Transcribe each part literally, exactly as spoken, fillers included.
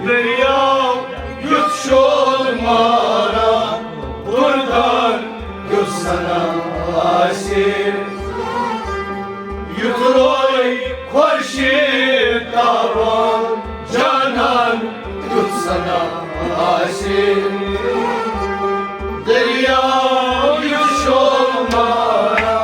دٔریاو یُتھ شول ماران، بُردار یُتھ سنان آسہِ، یُتھ روے خورشید تابان، جانان یُتھ سنان آسہِ۔ دٔریاو یُتھ شول ماران۔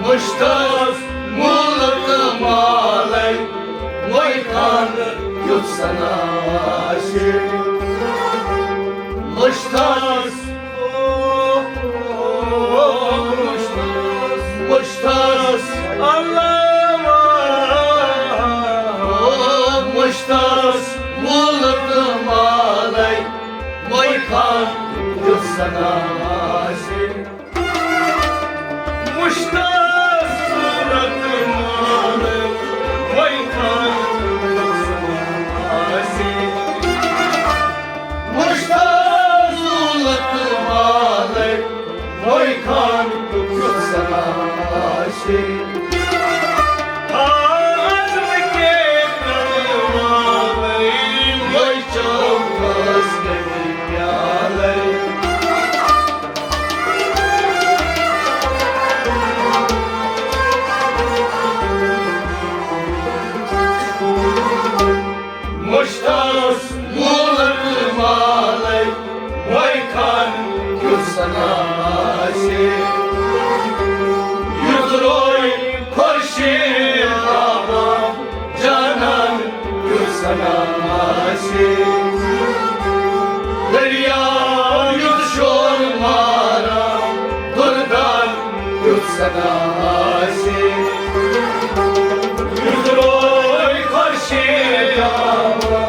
مُشتَس مول تہٕ مالَے، وۄنۍ خانٛدر یُتھ سَنا آسہِ۔ مُشتَس، مُشتَس، مُشتَس مول تہٕ مالَے، وۄنۍ خانٛدر یُتھ سَنا آسہِ۔ مُشتَس صوٗرت مال، وۄنۍ خانٛدر آسہِ۔ مُشتَس صوٗرت مال، وۄنۍ خانٛدر کیُتھ سَنا آسہِ۔ آز نہٕ کینٛہہ کَرَن والَے، وۄنۍ چَمکَس کَمہِ پیالَے۔ رشتس مولک مالے وے خان کیُتھ سنا آسہِ۔ یُتھ روے خورشید بابا جانان کیُتھ سنا آسہِ۔ دریاو یُتھ شور ماران دردان کیُتھ سنا آسہِ۔ یُتھ روے خورشید بابا۔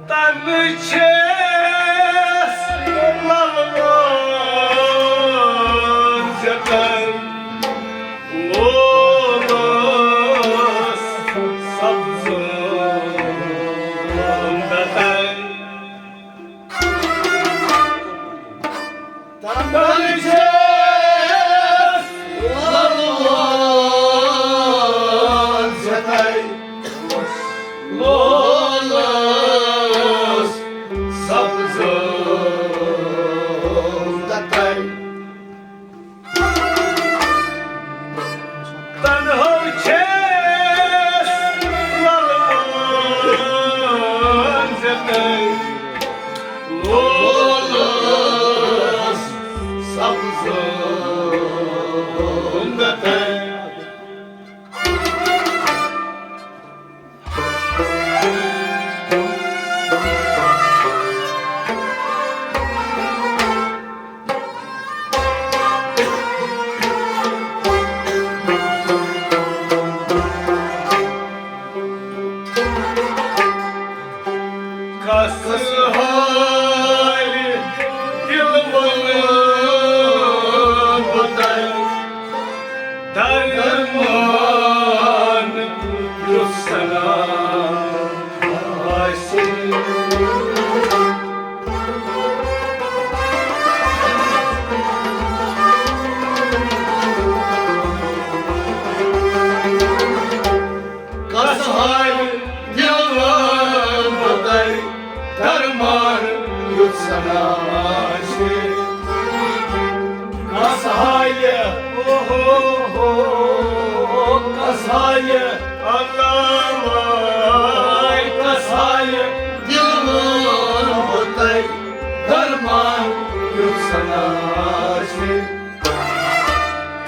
تَنہٕ چھَس لَلہٕ وٲنٛزٮ۪تَن لولَس سبزٕ دَتَن۔ تَنہٕ چھَس لَلہٕ وٲنٛزٮ۪تَے لولَس سبزٕ دَتَے۔ تَنہٕ چھَس لَلہٕ وٲنٛزٮ۪تَے لولَس سبزٕ دَتَے۔ کس حالہِ دِل ونہٕ بہٕ تۄہہِ، درمان یُس سنا آسہِ۔ کس حالہِ دِل ونہٕ بہٕ تۄہہِ، درمان یُتھ سنا آسہِ۔ کس حالہِ، او ہو ہو، کس حالہِ، اللہ وای، کس حالہِ دِل ونہٕ بہٕ تۄہہِ، درمان یُتھ سنا آسہِ۔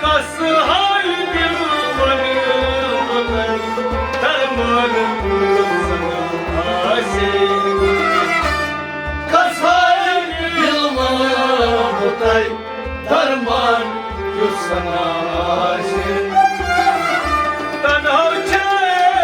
کس حالہِ دِل ونہٕ بہٕ تۄہہِ، درمان یُتھ سنا آسہِ۔ کس حالہِ دِل ونہٕ بہٕ تۄہہِ، درمان یُتھ سنا آسہِ۔ تنہا چھَس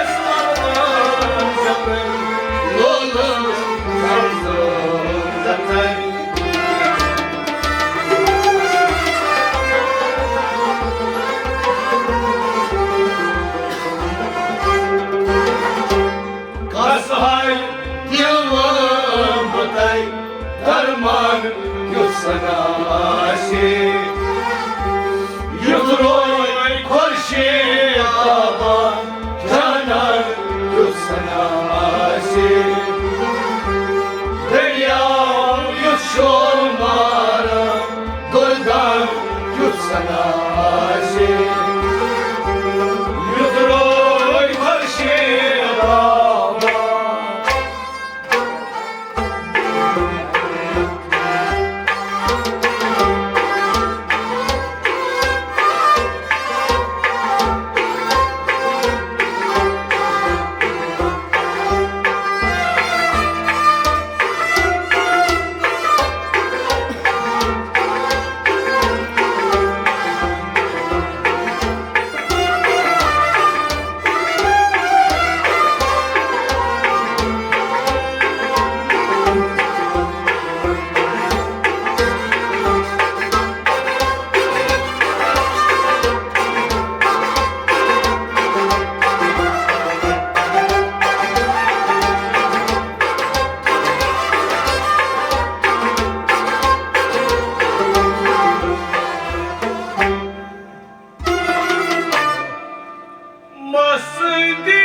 تصدیق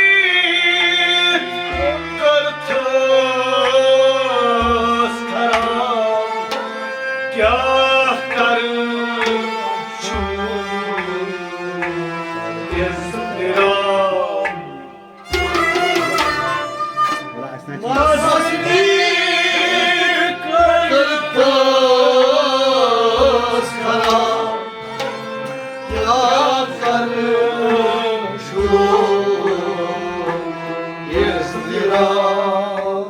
کٔرتھس خراب، کیٛاہ کرٕ چھُ اضطراب۔ تصدیق کٔرتھس خراب، کیٛاہ کرٕ چھُ اضطراب۔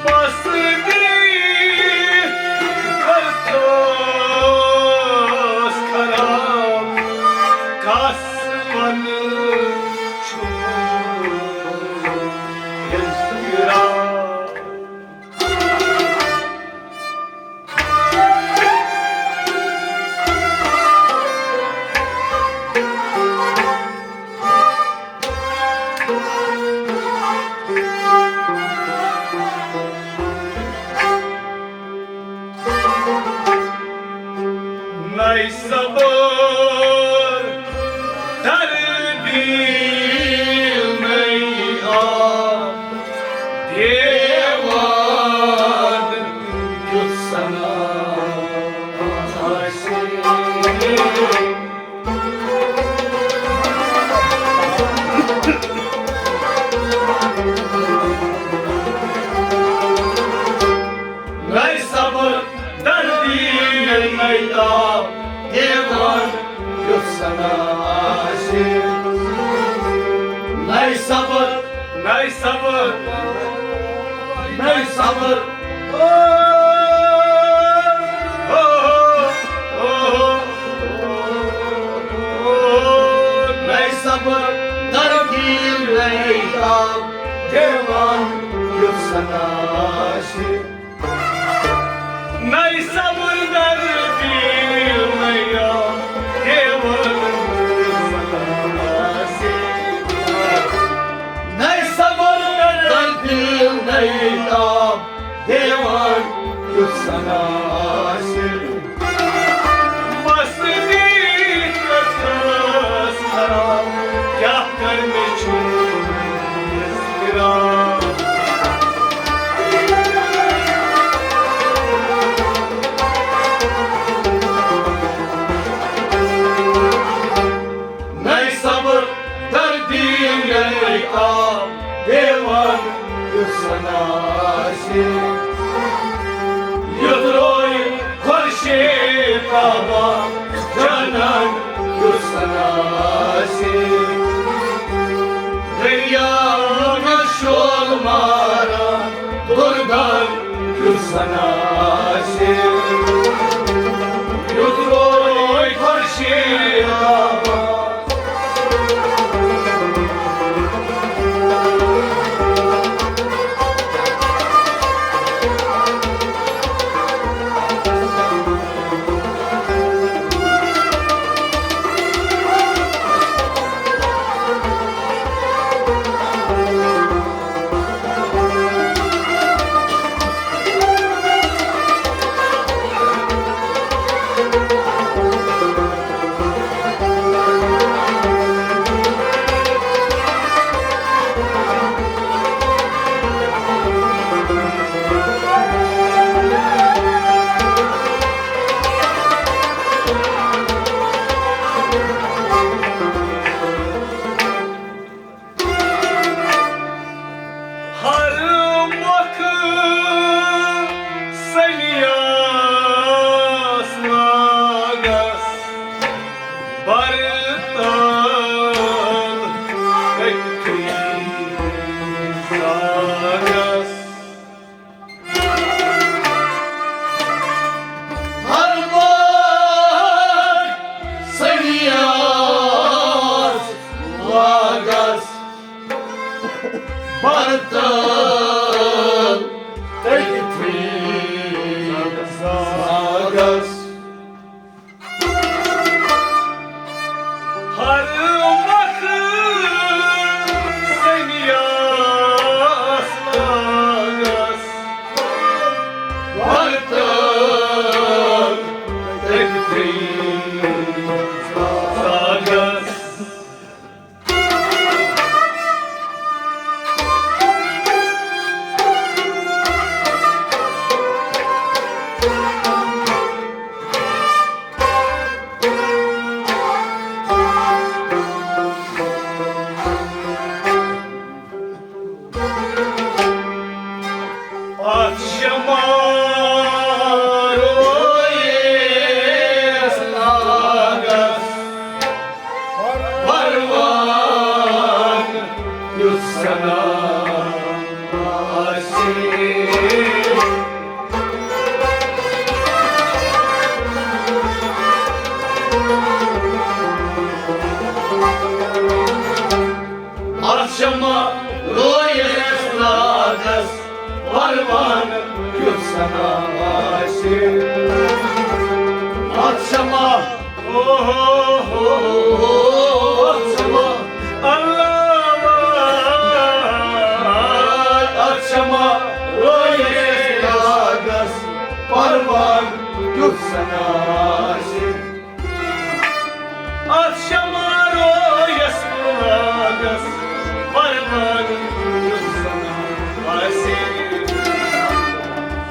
بس گٔے کتھ ٲس خراب، کس ونہٕ چھُ اضطراب۔ نَے صبر تربیل نَے آب دیوان یُس سنا آسہِ۔ نَے صبر دردی ییٚلہِ نَے تاب دیوان یُس سنا آسہِ۔ نَے صبر، نَے صبر، نَے صبر۔ او، او، او، او، نَے صبر، ترکیب نَے تاب دیوان یُس سنا آسہِ۔ نَے صبر در پیل نَے آب دیوان یُس سنا آسہِ۔ نَے صبر در پیل نَے آب دیوان یُس سنا آسہِ۔ بس دِتھ کتھس خراب، کیٛاہ کرٕ مےٚ چھُ اضطراب۔ نَے صبر تربیل نَے آب دیوان یُس سنا آسہِ۔ یُتھ روے خورشید تابان جانان یُس سنا آسہِ۔ دٔریاو منٛز شول ماران دُردان یُس سنا آسہِ۔ یُتھ روے خورشید تابان۔ ہر مۄکھٕ سنیاس ناگس برتل أکتھٕے زاگس۔ ہر وار سنیاس لاگس برتل تٔتھی زاگس۔ ہر مۄکھٕ سنیاس لاگس برتل تٔتھی زاگس۔ شمع رویس لاگس، پروانہٕ کیُتھ سنا آسہِ۔ اتھ شمع، او ہو ہو ہو، اتھ شمع، اللہ، اتھ شمع رویس لاگس، پروانہٕ کیُتھ سنا آسہِ۔ اتھ شمع رویس لاگس، پروانہٕ کیُتھ سنا آسہِ۔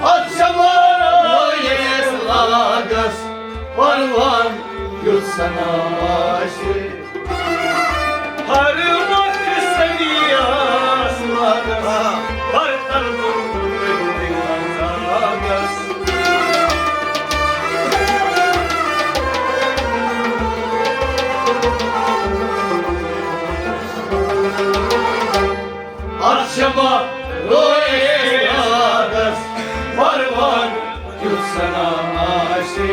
اتھ شمع رویس لاگس، پروانہٕ کیُتھ سنا آسہِ۔ ہر مۄکھٕ سنی آس لاگس، برتل لاگس۔ اتھ شمع رویس لاگس، پروانہٕ کیُتھ سنا آسہِ۔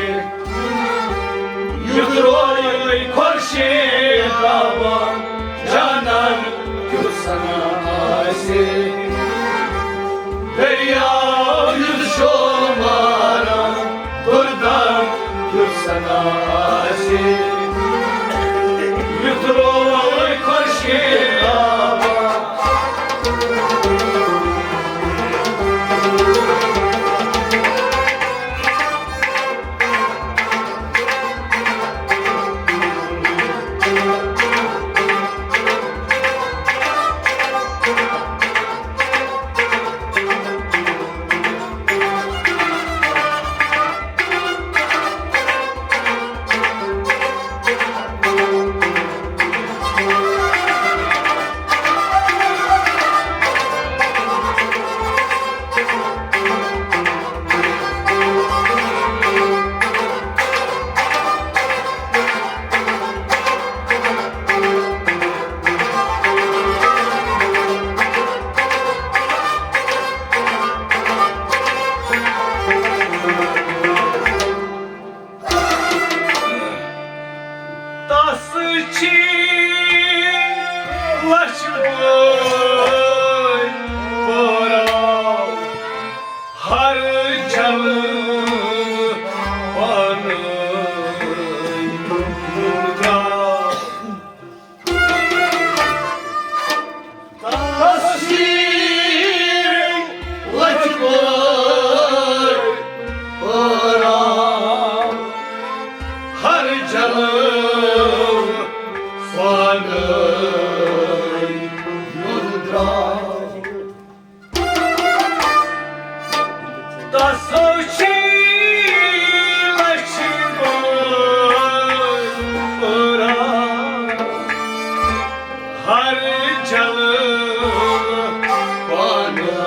یُتھ روے خورشید تابان، جانان کیُتھ سنا آسہِ۔ دریاو یُتھ شو ماران، دُردان یُتھ سنا آسہِ۔ یُتھ روے خورشید تابان۔ تس چھی لچھ بٲے پٲراو، ہر جلہٕ پانہٕ درٛاو۔ تصویر لچھ بٲے پٲراو، ہر جلہٕ سوانٛگے نُن درٛاو۔ تسو چھی لچھ بٲے پٲراو، ہر جلہٕ پانہٕ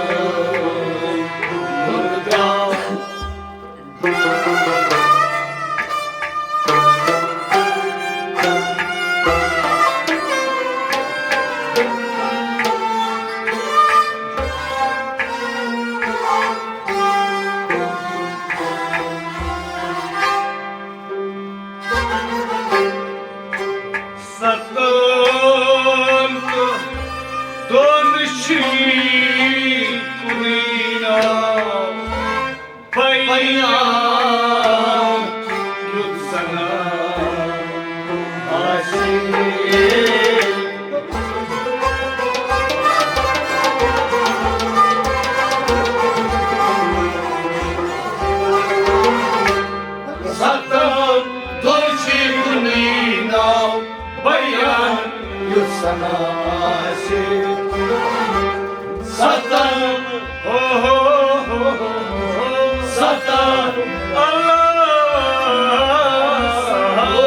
درٛاو۔ ستن تہٕ دۄن چھی کُنُے ناو۔ بیان یُتھ سنا آسہِ۔ ستن دۄن چھی کُنُے ناو، بیان یُتھ سنا آسہِ۔ ستن، ہو ہو ہو ہو ہو، ستن، اللہ، او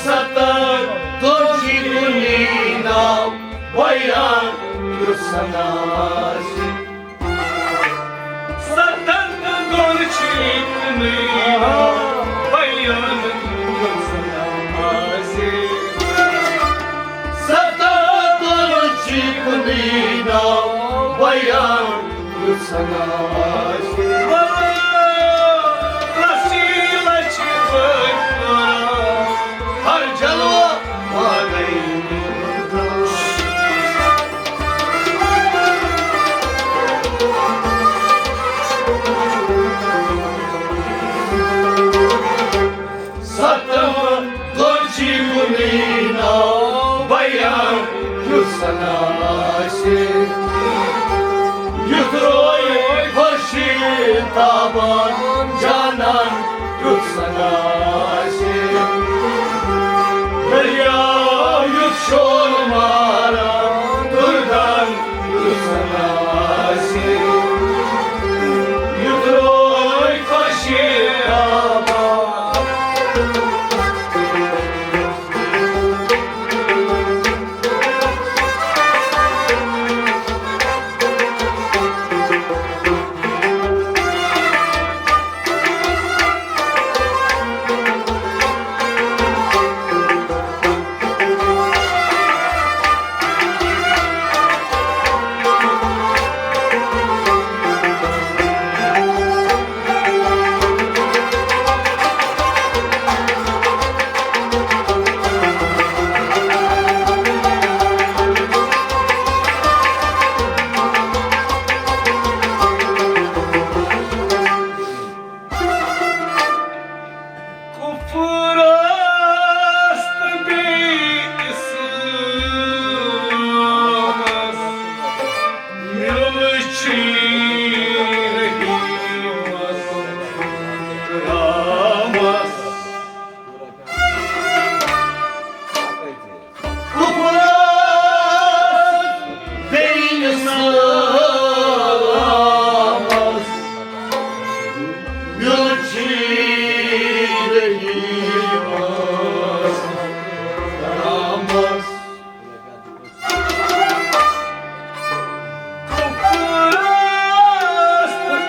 ستن، دۄن چھی کُنُے ناو، بیان یُتھ سنا آسہِ۔ ستن تہٕ دۄن چھی کُنُے ناو، بیان یُتھ سنا آسہِ۔ ستن تہٕ دۄن چھی کُنُے ناو، بیان یُتھ سنا آسہِ۔ لچھی لچھی بٲے پٲراو، ہر جلوٕ پانے۔ ناو بیان یُس سنا آسہِ، یُتھ روے خۄشی تابان جانان یُتھ سنا آسہِ، دریا یُتھ شور ماران دُردان یُتھ سنا آسہِ، یُتھ روے خۄشی تابان۔ کفرس تہٕ بیٚیہِ اسلامس میُل چھی رحیمس رحمس۔ کفرس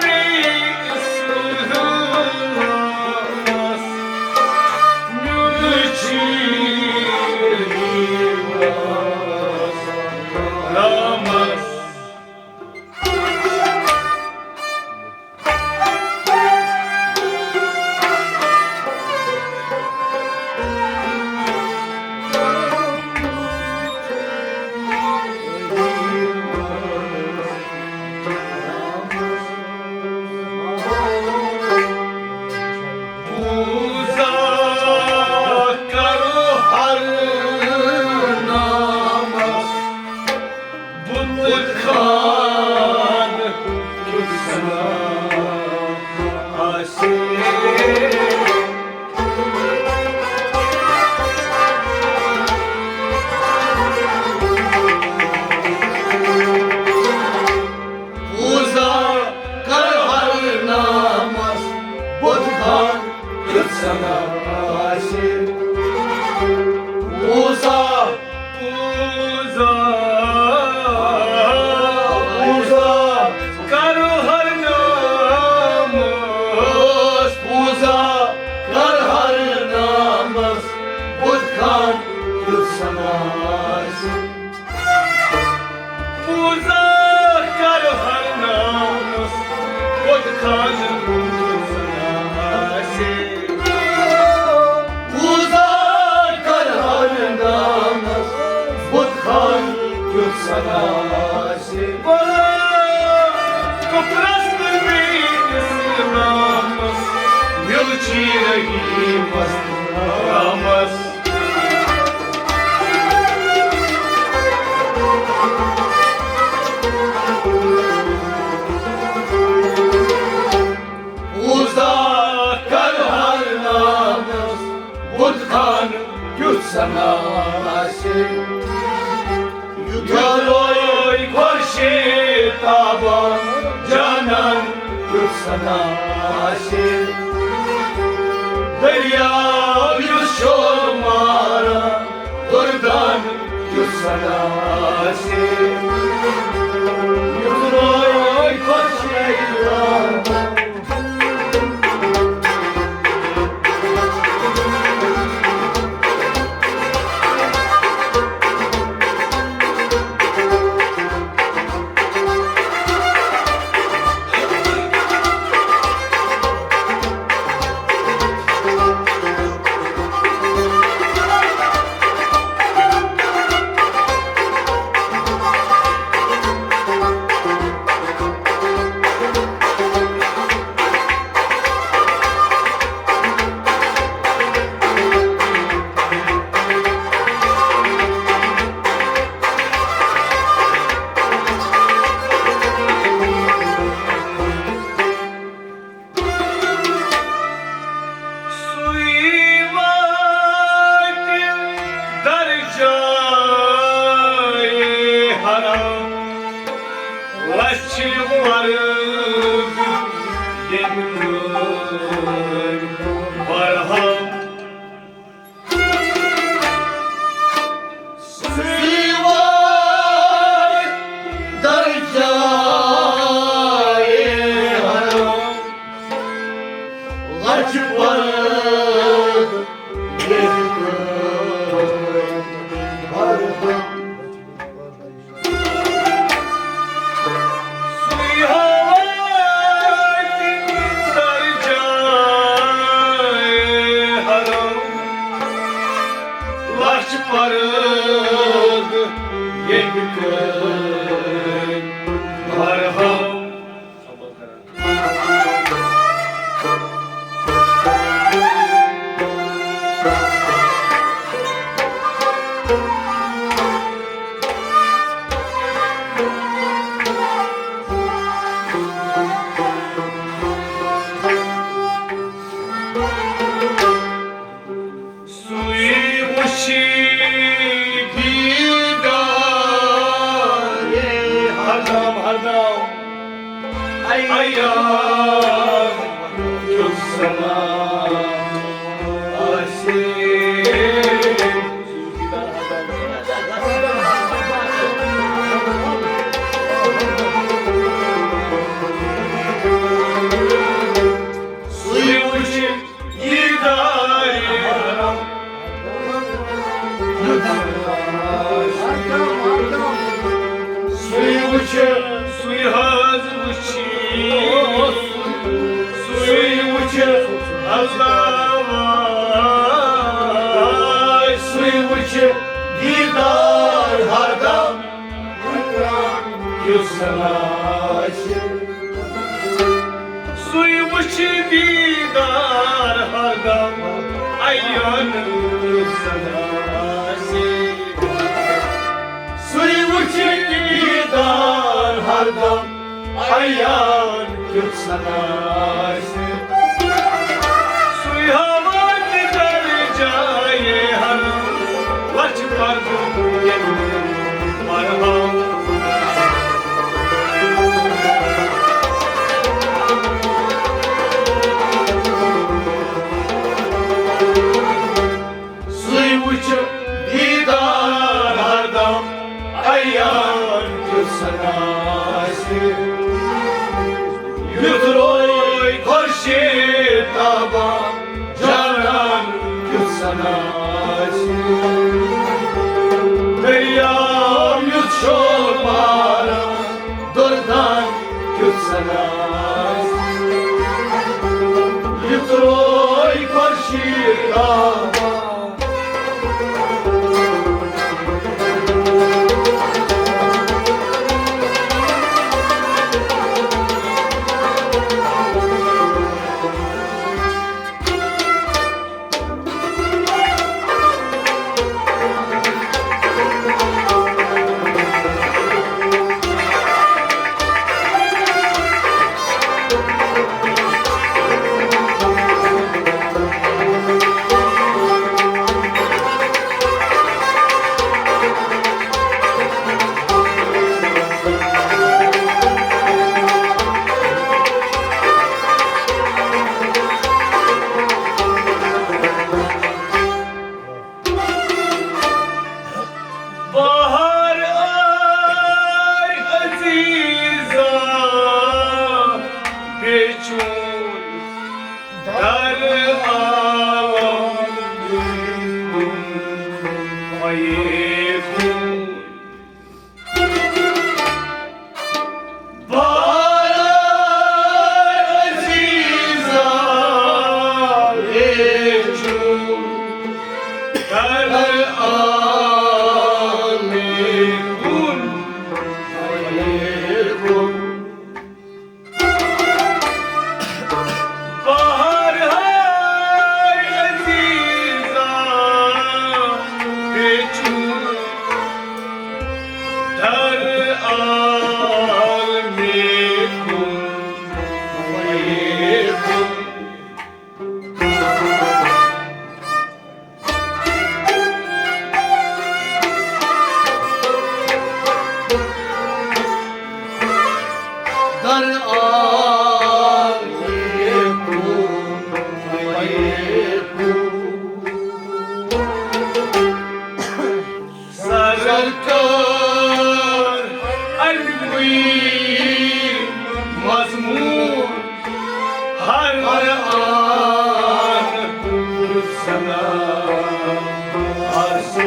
بیٚیہِ اسلامس میُل چھی رحیمس رحمس۔ پوٗزا کرو ہر نامس، بُت خانہٕ کیُتھ سنا آسہِ۔ پوٗزا کر ہر نامس، بُت خانہٕ کیُتھ سنا آسہِ۔ پوٗزا، پوٗزا، پوٗزا کر ہر نامس، پوٗزا کر ہر نامس، بُت خانہٕ کیُتھ سنا آسہِ۔ پوٗزا کر ہر نامس، بُت خانہٕ کیُتھ سنا آسہِ۔ پوٗزا کر ہر نامس، بُت خانہٕ کیُتھ سنا آسہِ۔ بولا کفرس تہٕ بیٚیہِ اسلامس، میُل چھی رحیمس رحمس۔ پوٗزا کر ہر نامس، بُت خانہٕ کیُتھ سنا آسہِ۔ یُتھ روے خۄشی تابان جانان کیُتھ سنا آسہِ۔ دٔریاو یُس شور ماران دُردان کیُتھ سنا آسہِ۔ یُتھ روے خۄشی تابان۔ مرد ییٚمہِ کٲلۍ برہم۔ سُے واتہِ درجایے حرم۔ لچھ پرد ییٚمہِ کٲلۍ برہم۔ سُے ہاوان درجایے حرم۔ لچھ پرد ییٚمہِ کٲلۍ برہم۔ سُے وٕچھِ دیٖدارِ ہردم ہردم عیار کیُتھ سلام آسہِ۔ سُے وٕچھِ دیٖدارِ حرم۔ سُے وٕچھِ، سُے حظ وٕچھِ، سُے وٕچھِ اللہ وۄنۍ، سُے وٕچھِ دیٖدار ہردم کیُتھ سنا آسہِ۔ سُے وٕچھِ دیٖدار ہردم عیان کیُتھ سنا آسہِ۔ سُے وٕچھِ دیٖدار ہردم عیان کیُتھ سنا آسہِ۔ سُے ہاوان درجایے حرم، لچھ پردٕ ییٚمہِ مرہم۔ سُے وٕچھِ دیٖدار ہردم عیان کیُتھ سنا آسہِ۔ یُتھ روے خورشید تابان جانان کیُتھ سنا آسہِ۔ دٔریاو یُتھ شور ماران دردان کیُتھ سنا آسہِ۔ یُتھ روے خورشید تابان۔ بہار آے عزیزا، بیچون در عالم فیکون۔ بہار آے عزیزا، بیچون در عالم فیکون۔ بہار آے عزیزا، بیچون در عالم فیکون۔ سرکار اَمہِ مُیٖر مضموٗن ہر ہر آن یُس سنا آسہِ۔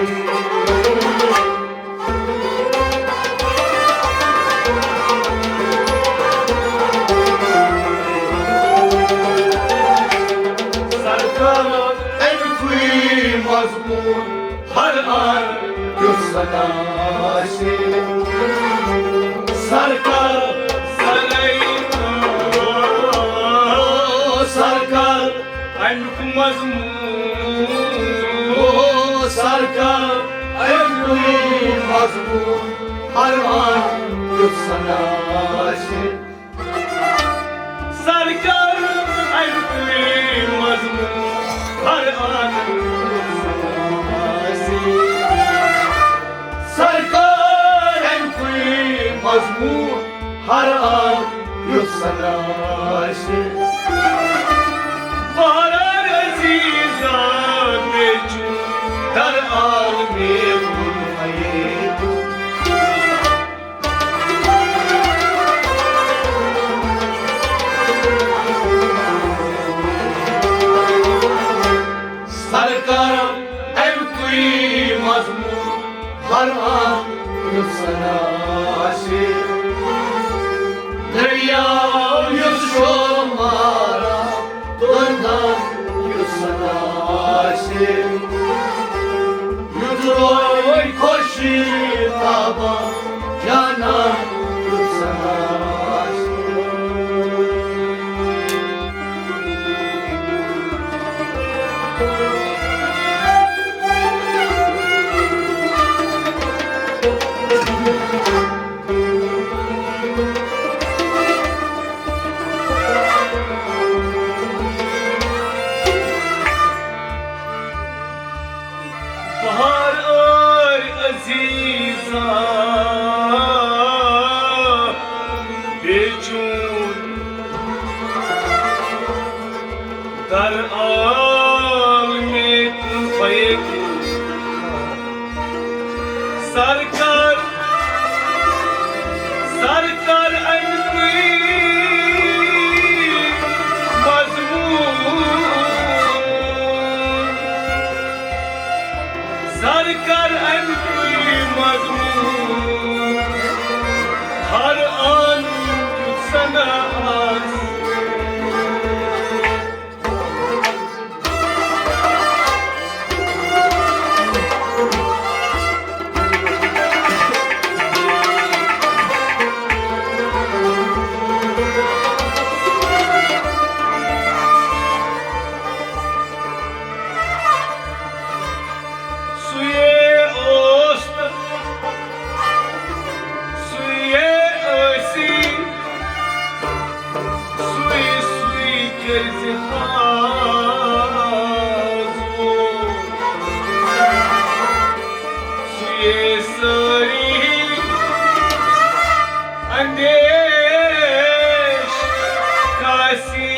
سرکار اَمہِ مُیٖر مضموٗن ہر آن یُس سنا آسہِ۔ سرکار، سرے، سرکار، اَمیُک مضموٗن۔ او سرکار، اَمیُک مضموٗن ہر آن یُس سنا آسہِ۔ سرکار اَمیُک مضموٗن ہر آن آسہِ۔ سرکار اَمیُک مضموٗن ہر آن یُس سنا آسہِ۔ بہرار عزیزا بیچون در عالمِ کُن فیض۔ سرکار اَمیُکُے مضموٗن ہر آن یُس سنا آسہِ۔ دٔریاو یُس شور ماران دُنیا یُس سنا آسہِ، یُتھ روے خۄشی تابان جانان یُس سنا آسہِ۔ بہار ٲرۍ عزیزا، بیچون در عالمِ کُن فیکون۔ سرکار، سرکار اَمیُکُے مضموٗن۔ سرکار اَمیُکُے مضموٗن۔ ہر آن یُتھ سنا آسہِ۔ سُے اوس تہٕ سُے ٲسی، سُے سُے کٔرزِ حاض وول۔ سُے سٲری اندیش کاسی۔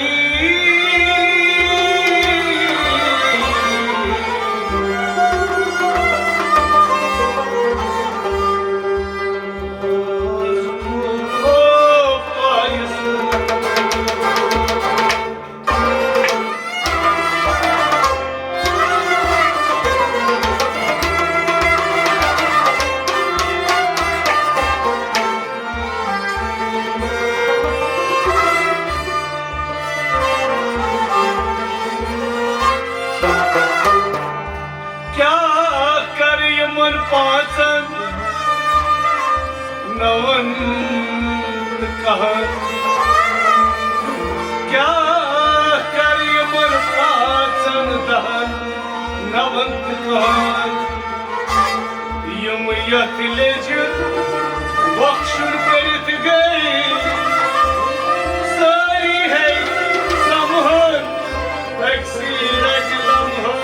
کیٛاہ کَرٕ یِمَن پانٛژَن نَوَن تہٕ کَہَن؟ کیٛاہ کَرٕ یِمَن پانٛژَن، دَہَن، نَوَن تہٕ کَہَن؟ یِم یَتھ لیٚجہِ بخشُن کٔرِتھ گٔے، سٲری ہے سَمہَن أکسٕے لَٹہِ لَمہَن۔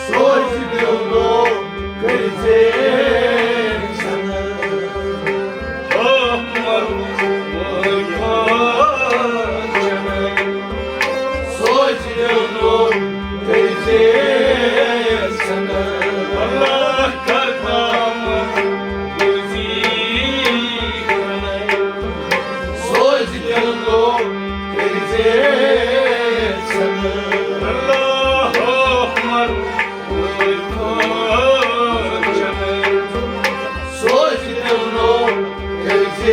سوزِ دِلو کٔرۍ زِ ژھٮ۪نہٕ۔ سوزِ دِلو کٔرۍ زِ ژھٮ۪نہٕ۔ اللہ کرتام سوزِ دِلو کٔرۍ زِ ژھٮ۪نہٕ۔ اللہ اکبر۔ سوزِ دِلو کٔرۍ زِ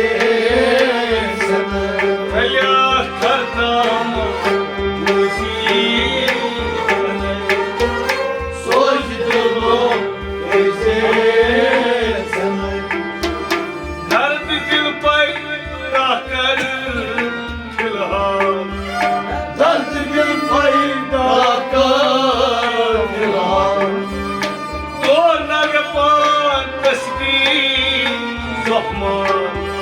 ژھٮ۪نہٕ۔ اللہ کرتام سوزِ دِلو کٔرۍ زِ ژھٮ۪نہٕ۔ درد دل پیدا کر فی الحال۔ درد دل پیدا کر فی الحال۔ تو نہ یپان تسبیح زخمان۔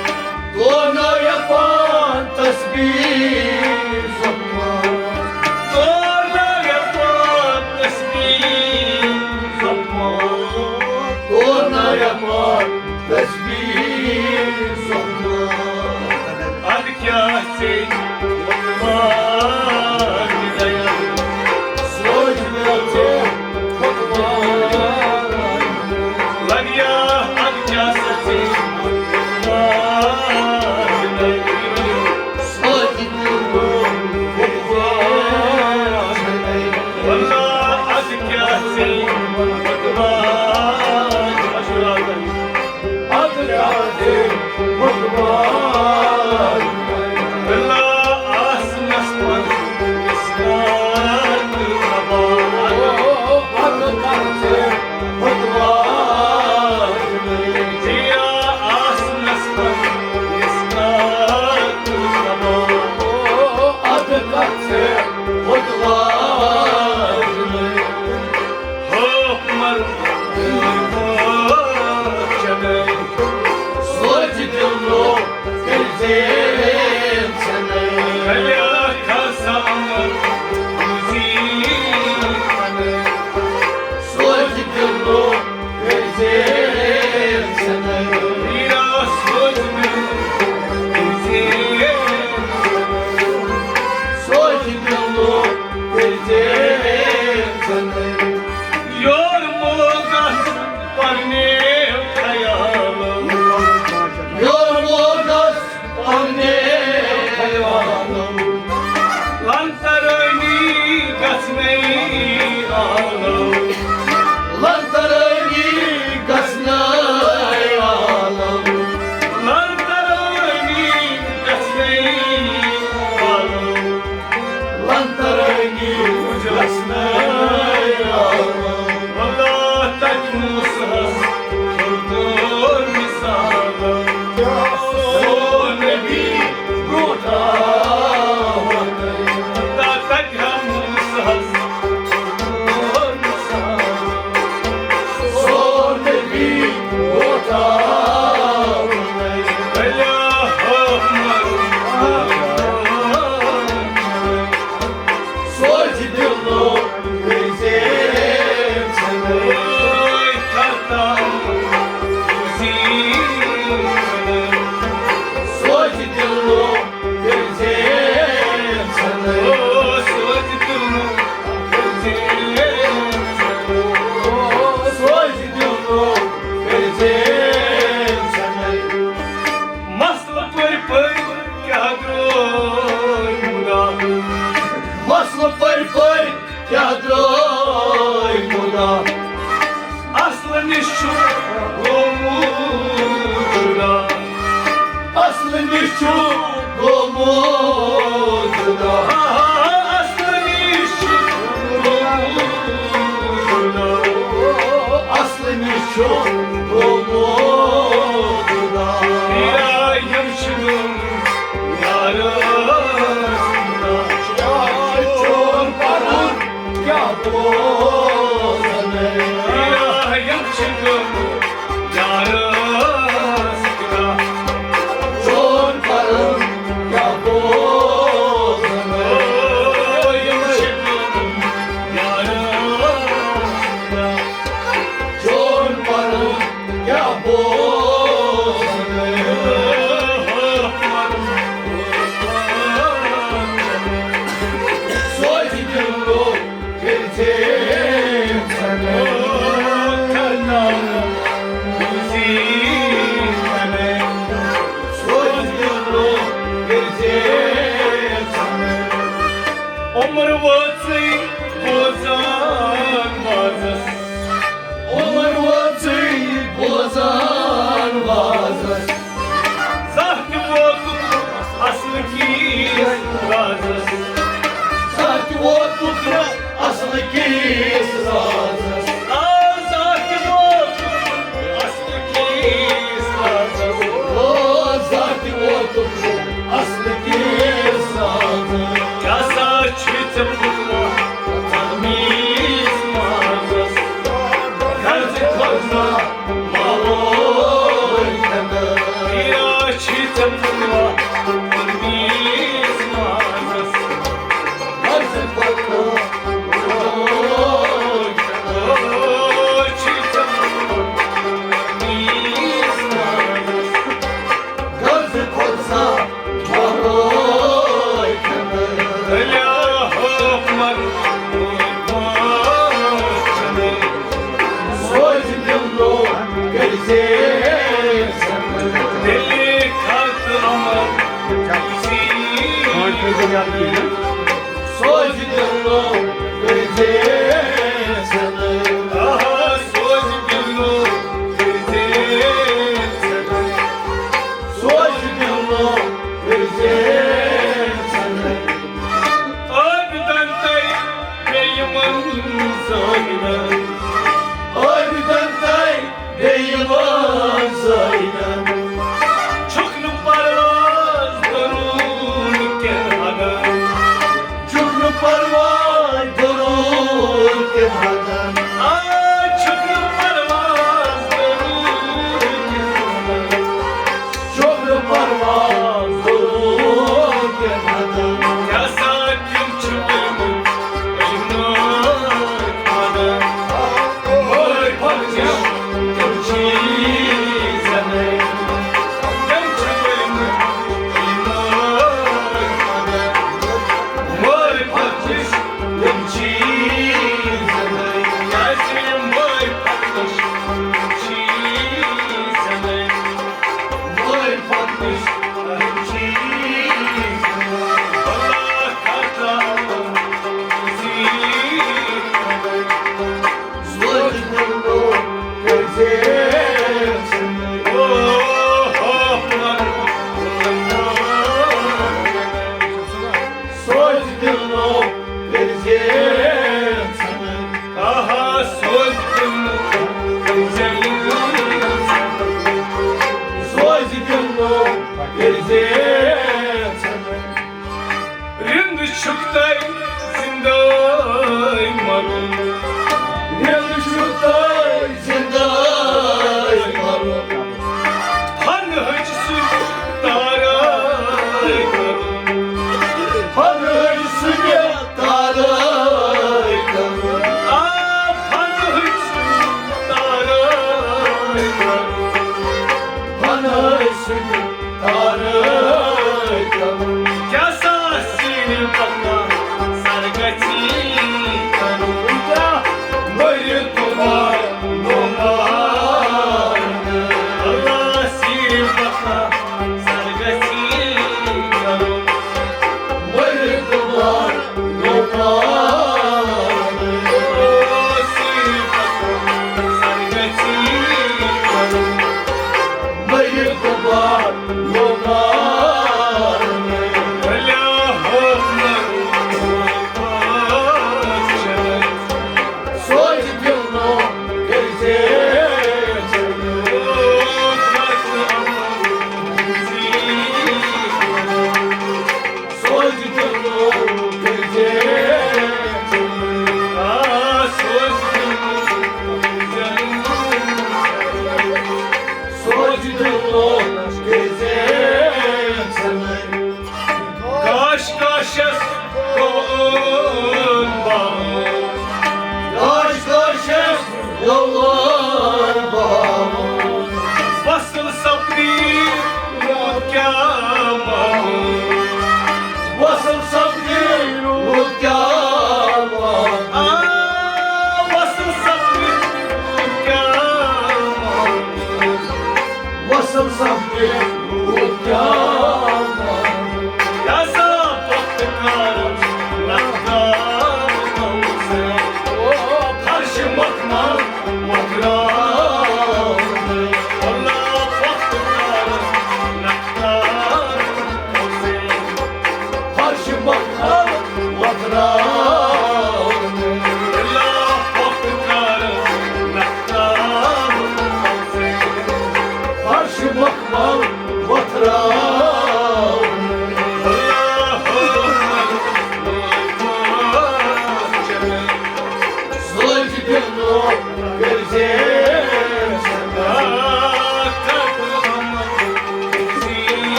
تو نہ یپان تسبیح زخمان۔ تو نہ یپان تسبیح زخمان۔ تو نہ یپان تسبیح زخمان۔ ادٕ کیٛاہ ژےٚ وۄنۍ دَیا؟ سوزِ دِلو کٔرۍ زِ ژھٮ۪نہٕ۔ لگیا ادٕ کیٛاہ سا ژےٚ وۄنۍ دَیا؟ سوزِ دِلو کٔرۍ زِ ژھٮ۪نہٕ۔ واللہ ادٕ کیٛاہ ژےٚ وۄنۍ دَیا؟ ادٕ کیٛاہ ژےٚ وۄنۍ دَیا؟ بِلا آسنَس منٛز اِسلام تہٕ زبان۔ ادٕ کر ژےٚ خۄدوار۔ بِلا آسنَس منٛز اِسلام تہٕ زبان۔ ادٕ کر ژےٚ خۄدوار۔ ہو مر چنے۔ سوزِ دِلو کٔرۍ زِ ژھٮ۪نہٕ۔ کلیاکھ آسان زی۔ سوزِ دِلو کٔرۍ زِ ژھٮ۪نہٕ۔ میرا سوزِ دِلو کٔرۍ زِ۔ سوزِ دِلو کٔرۍ زِ ژھٮ۪نہٕ۔ یور موگس پننہِ خیالو۔ یور موگس پننہِ خیالو۔ لنترٲنی گژھنَے آلو۔ لنترٲنی گژھنَے آلو۔ لنترٲنی گژھنَے آلو۔ لنترٲنی اُجرس ناے آو۔ واللہ تتہِ موسیٰ ہس کوٚر مثال۔ سون نبی برونٛٹھ آو۔ واللہ تتہِ موسیٰ ہس کوٚر مثال۔ سون نبی برونٛٹھ آو۔ سوزِ دِلو کٔرۍ زِ ژھٮ۪نہٕ۔ سوزِ دِلو کٔرۍ زِ ژھٮ۪نہٕ۔ سوزِ دِلو کٔرۍ زِ ژھٮ۪نہٕ۔ مسلہٕ پٔرۍ پٔرۍ کیٛاہ درٛوے مُدا۔ مسلہٕ پٔرۍ پٔرۍ کیٛاہ درٛاے مُدا۔ اصلہٕ نِش چھُ گوٚمُت جُدا۔ اصلہٕ نِش چھُ گوٚمُت جُدا۔ اصلہٕ نِش چھُ گوٚمُت جُدا۔ اصلہٕ نِش چھُ گوٚمُت جُدا۔ پیٖرا یِم چھِ گٔمٕتۍ یارس جُدا۔ چون پرُن کیٛاہ بوزنے؟ پیٖرا یِم چھِ گٔمٕتۍ یارس جُدا۔ چون پرُن کیٛاہ بوزنے؟ او، یِم چھِ یاد کٔرِو۔ سوزِ دِلو کٔرۍزِ ژھٮ۪نہٕ۔ آہا، سوزِ دِلو کٔرۍزِ ژھٮ۪نہٕ۔ سوزِ دِلو کٔرۍزِ ژھٮ۪نہٕ۔ عٲبِدن تہٕ بیٚیہِ یِمن زٲہِدن۔ عٲبِدن تہٕ بیٚیہِ یِوان زٲہِدن۔ چھُکھ نہٕ پرواز ضروٗر کینٛہہ حدن۔ چھُکھ نہٕ پرواز ضروٗر کینٛہہ حدن۔ آ، چھُکھ نہٕ پرواز ضروٗر کینٛہہ حدن۔ چھُکھ نہٕ پرواز ضروٗر کینٛہہ حدن۔ کیٛاہ سا تِم چھِ ؤلمٕتۍ سوزِ دِلو کٔرۍزِ ژھٮ۪نہٕ۔ آہا، سوزِ دِلو کٔرۍزِ ژھٮ۪نہٕ۔ سوزِ دِلو کٔرۍزِ ژھٮ۪نہٕ۔ رِنٛد چھُکھ تۄہہِ زِنٛدَے مَرُن۔ رِنٛد چھُکھ تۄہہِ زِنٛدَے مَرُن۔ ہَنہٕ ہٕچ سُہ تارَے کَرُن۔ ہَنہٕ ہٕچ سُہ تارَے کَرُن۔ آ، ہَنہٕ ہٕچ سُہ تارَے کَرُن۔ ہَنہٕ ہٕچ سُہ تارے کرُن۔ کیٛاہ سا سِنہِ پکان سر گژھی کرُن؟ کیٛاہ مٔرِتھ دُبار نومار؟ اللہ سِنہِ پکان سر گژھی کرُن۔ مٔرِتھ دُبار نومار۔ اللہ سِنہِ پکان سر گژھی کرُن۔ مٔرِتھ دُبار نومار۔ بھلیا ہو مرُن۔